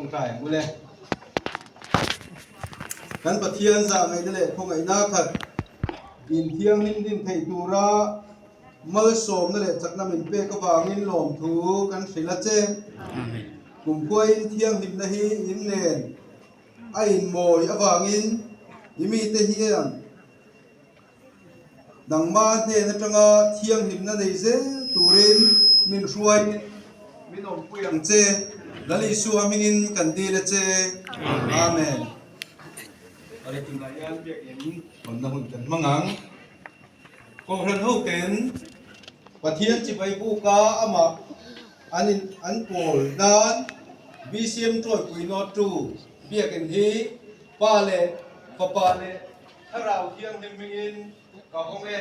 Tawngtai ang ule. Kan Pathian zahngaihna leh khawngaihna khat in thianghlim din theih tura malsawmna leh chakna min pek avangin lawmthu kan hrilh a che. Kumkhuain thianghlimna hi in nen a inmawi avangin i mite hian Nangma hnen atanga thianghlimna nei zel turin min hruai min awmpui ang che. Lal Isua hmingin kan dil a che. Amen. Awle tunah hian biakinn hawnna hun kan hmang ang. Kohhran hoten Pathian chibai buka amah an in an pawl nan BCM Tawipui Note 2 biakinn hi Pa leh Fapa leh Thlarau Thianghlim hmingin ka hawng e.